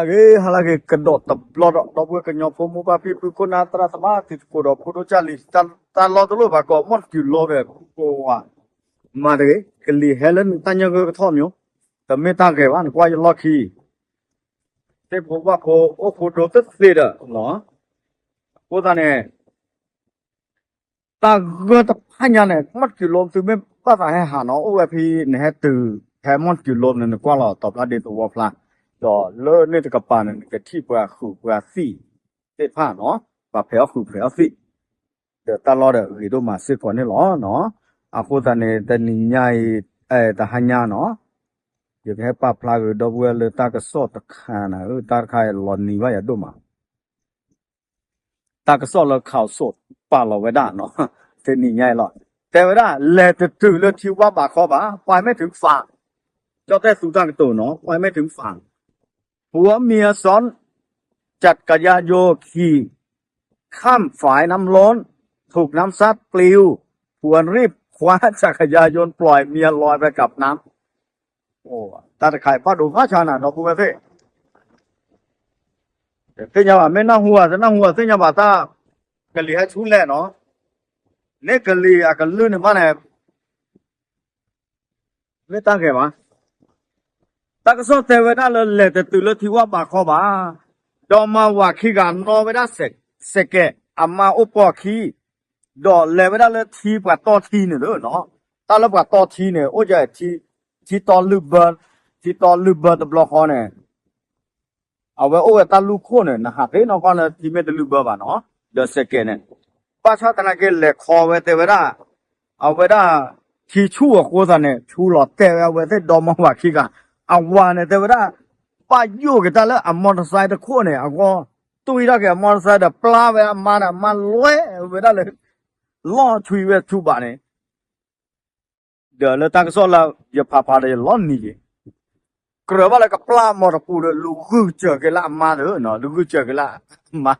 ဟါလၢအဂ့ၤ ဟါလၢအဂ့ၤ ကဒီးတဘျီဒီး ဒီပုၢ်ဝဲၢ်ကညီဖိ မိၢ်ပၢ်ဖံဖု ခိၣ်နၢ်သရၣ်သမါ တံၤသကိးဒီးဖိဒိၣ်ကၢ်လံၤ တၢ်လီၢ်တလိၣ်ဘၣ်ကီး မီၣ်တကူးလီၤဒီး ပကိးဝဲ မၤတဂ့ၤ ကလံၤဟဲလၢနတၢ်ညၣ်ဂၢၢ်ကထီၣ်မၠိ တမ့ၢ်တၢ်ဂဲၤဘၣ် နကွၢ်ယလီၢ်ခံ သ့ၣ်ဖိဝၣ်ဖိ အိၣ်ဖိဒိၣ်သ့ၣ်သ့ၣ်ဒီး အဃိသတးန့ၣ် တၢ်ဂၢၢ်တဖၣ်ညါန့ၣ် မီၣ်တကူးလီၤ သုမ့ၢ်ဘၣ်သးဟဲဟးနီၤ အိၣ်ဝဲဖဲ နဟဲတုၤ ဟဲမီၣ်တကူးလီၤန့ၣ် နကွၢ်လီၤ တီၤဖျါဒ့သဝီဖျါ ဒီးလၢန့ၣ်တကပၤန့ၣ် နကထံၣ်ပှၤဃုာ်ပှၤသံၣ်သ့ၣ်တဖၣ်နီၤ ပှၤဖဲးအီၣ်ဃုာ်ဖဲးအီၣ်သံၣ် ဒီးတၢ်လီၢ်ဒီးဂ့ၤဒိၣ်မးစ့ၢ်ကီးန့ၣ်လီၤ. အဃိသတးန့ၣ် တနံၤညါအံၤ တဟါညါနီၤ ယကဟဲပာ်ဖျါက့ၤဒီပုၢ်ဝဲၢ်လၢတၢ်ကစီၣ်တခါန့ၣ် တၢ်တခါအံၤလီၤနံၤဘၣ်ယၤဒိၣ်မး တၢ်ကစီၣ်လၢခးစိးပာ်လီၤဝဲဒၣ်နီၤ တနံၤညါအံၤလီၤ တဲဝဲဒၣ် လဲၤတတုၤလၢထံဝါဘးခီဘၣ် ပှၤမ့ၢ်ထုးဖး ကၠီၣ်တဲၣ်သူတၢ်ကတိၤနီၤ ပှၤမ့ၢ်ထုးဖး ผัวเมียซ้อนจักรยานยนต์ขี่ข้ามฝายน้ำล้น ถูกน้ำซัดปลิว ผัวรีบคว้าจักรยานยนต์ปล่อยเมียลอยไปกับน้ำ တၢ်တခါအံၤဘၣ်ဒိဘၣ်ဆါနၤ ဒီပုၢ်ဝဲၢ်သ့ၣ် သ့ၣ်ညါဘၣ် မ့ၢ်နၢ်ဟူဧါ တနၢ်ဟူဧါ သ့ၣ်ညါဘၣ်တၢ် ကလံၤဟဲဆူလဲၣ်နီၤ န့ၣ်ကလံၤအကလုၢ်န့ၣ်ဘၣ်န့ၣ် မ့ၢ်တၢ်ဂ့ၤဘၣ် တၢ်ကစီၣ်တဲဝဲဒၣ်လၢ လဲၤတတုၤလၢထံဝါဘးခီဘၣ် ဒီးမါဝၤခံဂၤနီၣ်ဝဲဒၣ် စဲးကဲး အမါအိၣ်ပိာ်ခံ ဒီးလဲၤဝဲဒၣ်လၢထံပှၤတီထံန့ၣ်နီၤ တၢ်လၢပှၤတီထံန့ၣ် အိၣ်ကထံ ထံတီလုၢ်ဘၢ ထံတီလုၢ်ဘၢတဘျီဃီန့ၣ် အဝဲအိၣ်ဝဲတၢ်လူၢ်ခိၣ်န့ၣ် နဟးသ့နီၢ်ကီၢ်လၢထံမ့ၢ်တလုၢ်ဘၢဘၣ်နီၤ ဒီးစဲးကဲးန့ၣ် ဘၣ်ဆၣ်သနာ်က့လဲၤခီဝဲတဲဝဲဒၣ် အဝဲဒၣ် ထံဆူၣ်အဃိသတးန့ၣ် ဆူၣ်လီၤတဲာ်ဝဲအဝဲသ့ၣ်ဒီမါဝၤခံဂၤ အဝၤန့ၣ်တဲဝဲဒၣ် ဘၣ်ယိၣ်က့ၤတၢ်လၢအမီတစဲတခိၣ်န့ၣ် အဂီၢ် တွံၢ်ထီၣ်က့ၤအမီတစဲဒီးပျၢ်ဝဲအမါန့ၣ် အမါလွဲဝဲဒၣ်လၢ လီၢ်ဆွံဝဲဆူၣ်ဘၣ်န့ၣ် ဒီးလၢတၢ်ကစီၣ်လၢယဖးဖးဒီးယလီၤနံၤက့ၤ ကြၢးဘၣ်လၢကပျၢ်အမီတပူၤဒီး လူၤဂုာ်စၢၤက့ၤလၢအမါဒီး လူၤဂုာ်စၢၤက့ၤလၢအမါ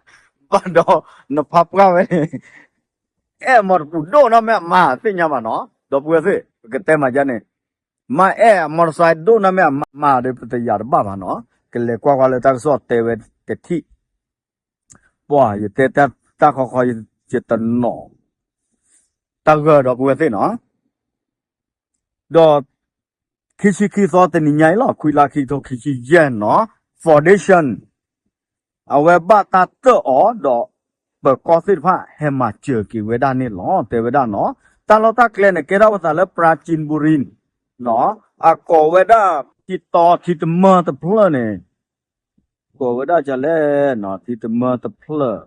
ဘၣ်ဒီးနဖးပှၢ်ဝဲန့ၣ် အဲၣ်အမီတပူၤဒိၣ်နီၢ်မ့ၢ်အမါ သ့ၣ်ညါဘၣ်နီၤ ဒီပုၢ်ဝဲၢ်သ့ၣ် ပကတဲမၤဒ်န့ၣ် မါအဲၣ်အမီတစဲဒိၣ်နီၢ်မ့ၢ်အမါဒီး ပတယာ်တဘၣ်ဘၣ်နီၤ ကလဲၤကွၢ်ကွၢ်လၢတၢ်ကစီၣ်တဲဝဲတထံၣ် ပှၤယတဲတၢ်ဃီဃီ ယတနီၤ တၢ်ဂၢၢ်ဒီပုၢ်ဝဲၢ်သ့ၣ်နီၤ ဒီး ခံဆံခံသီတနံၤညါအံၤလီၤ ခွံလါခံကထိခံဆံယဲၢ်နီၤ foundation အဝဲဘၣ်တၢ်တၢၣ်အီၤဒီး ပၢၤကီၢ်သ့ၣ်တဖၣ် ဟဲမၤစၢၤက့ၤဝဲဒၣ်န့ၣ်လီၤ တဲဝဲဒၣ်နီၤ တၢ်လီၢ်တၢ်ကျဲန့ၣ် ကဲထီၣ်ဝဲသးလၢ ပရၤကံဘူရံ နီၤ အကိးဝဲဒၣ် ထံတီထံတမၢတဖျၢၣ်န့ၣ် ကိးဝဲဒၣ်ကလဲၣ်နီၤ ထံတမၢတဖျၢၣ်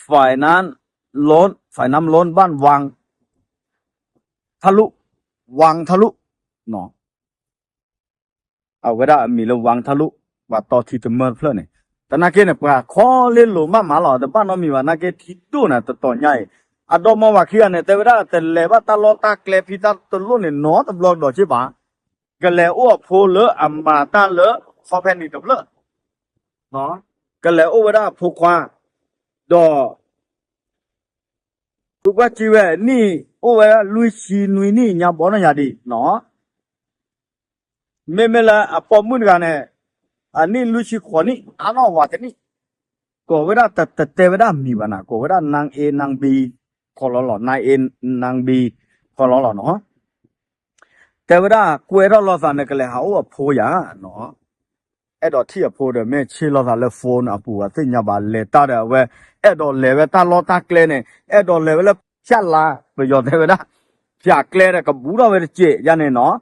finance loan finance loan ဘၣ်ဝၣ်ထၣ်လူၣ် ဝၣ်ထၣ်လူၣ် အဝဲဒၣ်အမံၤလၢဝၣ်ထၣ်လူၣ် ပှၤတီထံတမၢတဖျၢၣ်န့ၣ် သနာ်က့န့ၣ် ပှၤခီလ့လိၤမးမးလီၤ တဘၣ်နီတမံၤဘၣ် သနာ်က့ထံဒိၣ်န့ၣ် တတီၤညါအံၤ အဒီမါဝၤခံဂၤန့ၣ် တဲဝဲဒၣ် တလဲၤဘၣ်တၢ်လီၢ်တၢ်ကျဲဖံတၢ်တလိၣ်န့ၣ် နီတဘျီကဒီးက့ဘၣ် ကလဲၤအိၣ်အဖိလၢအမၤတၢ်လၢ company တဖျၢၣ် ကလဲၤအိၣ်ဝဲဒၣ်အဖိခွါ ဒီး သုကွၢ်စံးဝဲနံၣ်အိၣ်ဝဲဒၣ်လွံၢ်ဆံနွံနံၣ်ညါဘီနီၢ်ယၤဒံးနီၤ မ့မ့ၢ်လၢအပိာ်မုၣ်တဂၤန့ၣ် အနံၣ်လွံၢ်ဆံဃိးနံၣ် အါနီၢ်ဝၤတနံၣ် ကိးဝဲဒၣ်တတဲဝဲဒၣ်မံၤဘၣ်နၤ ကိးဝဲဒၣ် နၢင်းအ့ နၢင်းဘံ ခီလီလီၤ နၢင်းအ့ နၢင်းဘံ ခီလီလီၤနီၤ တဲဝဲဒၣ်ကွဲထီၣ်လိာ်သးန့ၣ် ကလဲၤဟးအိၣ်အဖိယၤနီၤ အဲၣ်ဒိးထံၣ်အဖိဒီး မ့ၢ်ဆ့လိာ်သးလၢ phone အပူၤ အသ့ၣ်ညါဘၣ် လဲၤတၢ်ဒီးအဝဲ အဲၣ်ဒိးလဲၤဝဲတၢ်လီၢ်တၢ်ကျဲန့ၣ် အဲၣ်ဒိးလဲၤဝဲလၢဖၠၣ်လါ ပယီၤတဲဝဲဒၣ် ဖၠၣ်ကျဲဒီးကဘူးထီၣ်ဝဲတစဲးယါန့ၣ်နီၤ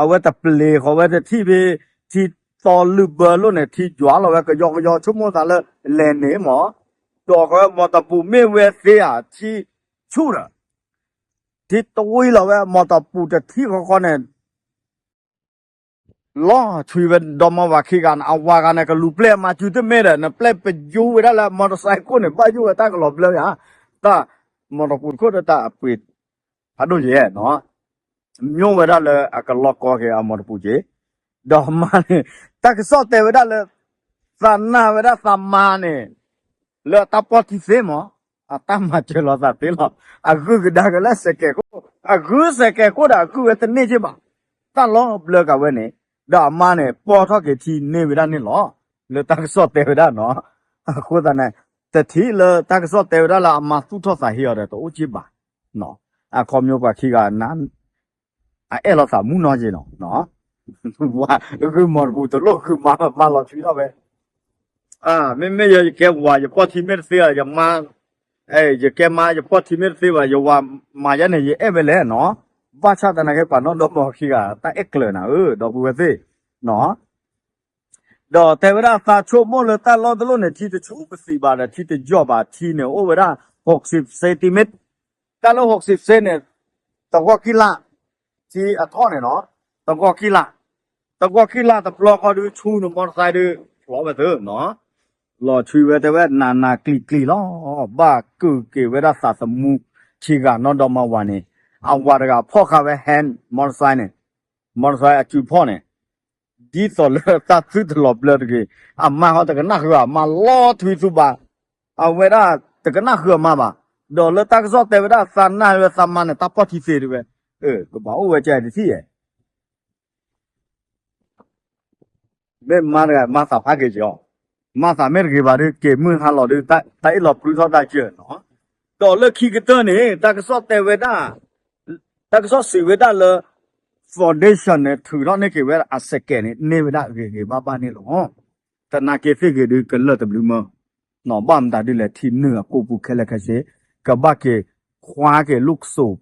အဝဲတပျ့ၤဃီၤဝဲတထံၣ်ဖဲ ထံတီလုၢ်ဘၢလိၣ်န့ၣ် ထံယွၤလီၤဝဲကယီကယီဆိကမိၣ်သးလၢ လဲၤန့ၣ်မး ဒီးဃီမီၤတပူၤမ့ၢ်ဝဲသ့ဧါ ထံဆူၣ်ဒီး ထံတဝံၤလီၤဝဲ မီၤတပူၤတထံၣ်ဃီဃီန့ၣ် လီၤဆွံဝဲဒီမါဝၤခံဂၤန့ၣ် အဝၤဂၤန့ၣ် ကလူၤပျဲၢ်အမါစုတမ့ၢ်ဒီး နပျဲၢ်ပယူဝဲဒၣ်လၢ motorcycle န့ၣ် ဘၣ်ယိၣ်ဝဲတၢ်ကလီၤဘျၢယါ တၢ်မီၤတပူၤတခိၣ်ဒီးတၢ်အပှ့ၤဖးဒိၣ်ယဲၢ်နီၤ မျိၣ်ဝဲဒၣ်လၢအကလီၢ်ကီက့ၤအမီၤတပူၤက့ၤ ဒီးမါန့ၣ် တၢ်ကစီၣ်တဲဝဲဒၣ်လၢ သးနာ်ဝဲဒၣ်သးမါန့ၣ် လၢအတၢ်ပီၢ်ထံသ့မး အတၢ်မၤစၢၤလိာ်သးသ့လီၤ အဂုၢ်ကဒါက့ၤလၢစဲးကဲးခိၣ် အဂုၢ်စဲးကဲးခိၣ်ဒီးအဂုၢ်ဝဲတန့ၢ်က့ဘၣ် တၢ်လီၤဘျၢက့ၤဝဲန့ၣ် ဒီးအမါန့ၣ် ပိာ်ထီၣ်က့ၤထံန့ၢ်ဝဲဒၣ်န့ၣ်လီၤ. လၢတၢ်ကစီၣ်တဲဝဲဒၣ်နီၤ. အဃိသတးန့ၣ် တထံၣ်လၢတၢ်ကစီၣ်တဲဝဲဒၣ်လၢအမါသူၣ်ထီၣ်သးဟ့အီၤဒီးတအိၣ်က့ဘၣ်. အခီပညီပှၤခံဂၤ အအဲၣ်လီၤသးမူနီၢ်က့နီၤ. ဝါ ဂုၢ်မီၤတပူၤတလိၣ်ဂုၢ်မါ မါလီၤထွံထီၣ်ဝဲ. မ့မ့ၢ်ယဲယကဲဝၤ ယပီၢ်ထံမ့ၢ်တသ့ဘၣ် ယမါ, ယကဲမါ ယပီၢ်ထံမ့ၢ်တသ့ဘၣ် ယဝၤမၤယဲန့ၣ် ယအဲၣ်ဝဲလဲၣ်နီၤ. ဘၣ်ဆၣ်သနာ်က့ ပှၤနီၢ်ဒီမါဝၤခံဂၤ တၢ်အဲၣ်ကျၢၤနၤဧၢ ဒီပုၢ်ဝဲၢ်သ့ၣ်နီၤ. ဒီးတဲဝဲဒၣ်သးဆိကမိၣ်လၢတၢ်လီၢ်တလီၢ်န့ၣ် ထံတဆူၣ်ပသံးဘၣ်ဒီး ထံတယိာ်ဘၣ် ထံန့ၣ်အိၣ်ဝဲဒၣ် ဟိးစံးစ့တံမ့ၢ်, တၢ်လၢ ဟိးစံးစ့ န့ၣ် တဂီၢ်ခံလါ ထံအထီၣ်န့ၣ်နီၤ, တဂီၢ်ခံလါ, တဂီၢ်ခံလါတဘျီဃီဒုး ဆူနမီတစဲဒုး ဖျိးဝဲသ့နီၤ, လီၤထွံဝဲတဲဝဲနးနးကျံၤကျံၤလီၤ, ဘၣ်ကုာ်က့ၤဝဲဒၣ်သးသမူ ခံဂၤနီၢ်ဒီမါဝၤန့ၣ်, အဝၤတဂၤဖီၣ်ဃာ်ဝဲ hand မီတစဲန့ၣ်, မီတစဲအစုဖီၣ်န့ၣ် ဒ်သိးလၢတၢ်သုတလီၤဘျၢတဂ့ၤ, အမါဃီတကနၣ်ဃုာ်အမါလီၤထွံသူဘၣ်, အဝဲဒၣ်တကနၣ်ဃုာ်အမါဘၣ်, ဒီးလၢတၢ်ကစီၣ်တဲဝဲဒၣ်သးနၢ်ဝဲသးမါန့ၣ် တၢ်ပီၢ်ထံသ့တဲဝဲ, ကဘၣ်အိၣ်ဝဲကဲတထံၣ်ယဲၢ် မ့ၢ်မါတဂၤ မါသးဖးက့ၤကီး, မါသးမ့ၢ်တဂ့ၤဘၣ်ဒီး က့ၤမုၢ်ဟါလီၤဒီး တၢ်အ့ၣ်လီၤပြံထီၣ်တၢ်ကၢနီၤ, ဒီးလၢခံကတၢၢ်န့ၣ် တၢ်ကစီၣ်တဲဝဲဒၣ်, တၢ်ကစီၣ်စံးဝဲဒၣ်လၢ foundation န့ၣ် ထုးထီၣ်န့ၢ်က့ၤဝဲဒၣ်အစကဲးန့ၣ် န့ၢ်ဝဲဒၣ်ဂ့ၤဂ့ၤဘၣ်ဘၣ်န့ၣ်လီၤ. သနာ်က့သ့ၣ်ဂ့ၤဒုးကလၢၢ်တဘျုးမၢ ဘၣ်မတၤဒုးလဲၣ် ထံနုာ်အကိာ်ပူၤခဲလၢာ်ခဲဆ့, ကဘၣ်က့ၤခွါက့ၤလိၣ်စိး,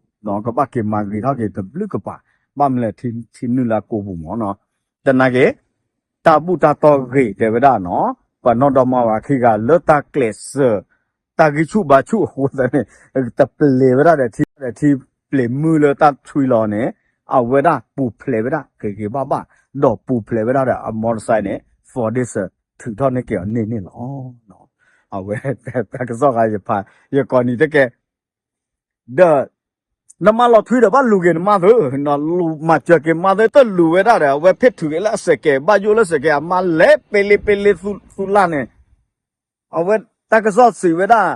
ကဘၣ်က့ၤမၤဂ့ၤထီၣ်က့ၤတဘျုးကပၤ, ဘၣ်မနုၤလဲၣ် ထံနုာ်လၢအကိာ်ပူၤမၢနီၤ, သနာ်က့ တၢ်ဘူၣ်တၢ်တီဂ့ၤတဲဝဲဒၣ်နီၤ, ပှၤနီၢ်ဒီမါဝၤခံဂၤလၢတၢ်ကျဲးစၢး, တၢ်ဂံၢ်ဆူၣ်ဘါဆူၣ်အဃိသတးန့ၣ်, တပျဲၤဝဲဒၣ်ဒီးထံ, ဒီးထံပျဲၤမုၢ်လၢတၢ်ထွံလီၤန့ၣ်, အဝဲဒၣ်ပူၤဖျဲးဝဲဒၣ်ဂ့ၤဂ့ၤဘၣ်ဘၣ်, ဒီးပူၤဖျဲးဝဲဒၣ်ဒီးအမီတစဲန့ၣ် foundation ထုးထီၣ်န့ၢ်က့ၤအီၤန့ၢ်န့ၣ်လီၤ. အဝဲတၢ်ကစီၣ်ဃါယဖး, ယကိးနံၤတကဲ ဒီး နမါလီၤထွံဒီးဘၣ်လူၤက့ၤနမါသ့, လူၤမၤစၢၤက့ၤမါသ့ တလူၤဝဲဒၣ်ဒီး အဝဲဖ့ၣ်ထုးက့ၤလၢအစဲးကဲး ဘၣ်ယိၣ်လၢစဲးကဲး အမါလဲၤပ့လ့ပ့လ့သူလၢ်န့ၣ်, အဝဲတၢ်ကစီၣ်စံးဝဲဒၣ်,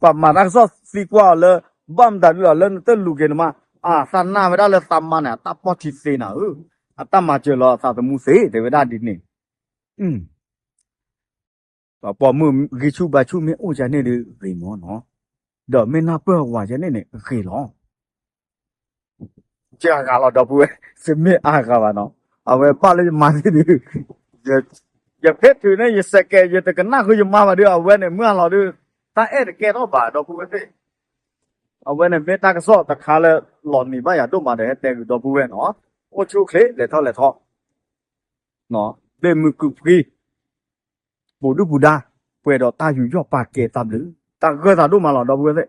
ပှၤမၤတၢ်ကစီၣ်သံကွၢ်အီၤလၢ ဘၣ်မတၤဒုးလီၤလၢနတလူၤက့ၤနမါ, အသးနၢ်ဝဲဒၣ်လၢသးမါန့ၣ် အတၢ်ပီၢ်ထံသ့နၤဧၢ, အတၢ်မၤစၢၤလီၤအသးသမူသ့ တဲဝဲဒၣ်ဒ်န့ၣ် ပှၤပိာ်မုၣ်ဂံၢ်ဆူၣ်ဘါဆူၣ်မ့ၢ်အိၣ်ကန့ၣ်ဒီးဂ့ၤမၢနီၤ, ဒီးမ့ၢ်နၢ်ပၢၢ်ဝၤကန့ၣ်န့ၣ် ဂ့ၤလီၤ. ယဂၤလီၤဒီပုၢ်ဝဲၢ်, စမ့ၢ်အဂၤဘၣ်နီၤ, အဝဲဘၣ်လၢယမါသ့ၣ်ဒုး, ယဖ့ၣ်ထုးန့ၢ်ယစဲးကဲး ယတကနၣ်ဃုာ်ယမါဘၣ်ဒီး အဝဲန့ၣ်မုၢ်အလီၤဒုး, တၢ်အဲၣ်တကဲထီၣ်ဘၣ်ဒီပုၢ်ဝဲၢ်သ့ၣ်, အဝဲန့ၣ်မ့ၢ်တၢ်ကစီၣ်တခါလၢလီၤနံၤဘၣ်ယၤဒိၣ်မးဒီး ဟဲတဲဂုာ်ဒီပုၢ်ဝဲၢ်နီၤ, အိၣ်ဆူၣ်အိၣ်ချ့လဲၤထီၣ်လဲၤထီ ဘ့ၣ်မုၢ်ကုၢ်ဖှံ, ပူၤဒုၣ်ပူၤဒါ, ပှဲၤဒီးတၢ်ယူးယီၣ်ပာ်ကဲတၢ်ဘျုး, တၢ်ဂၢၢ်သးဒိၣ်မးလီၤ ဒီပုၢ်ဝဲၢ်သ့ၣ်,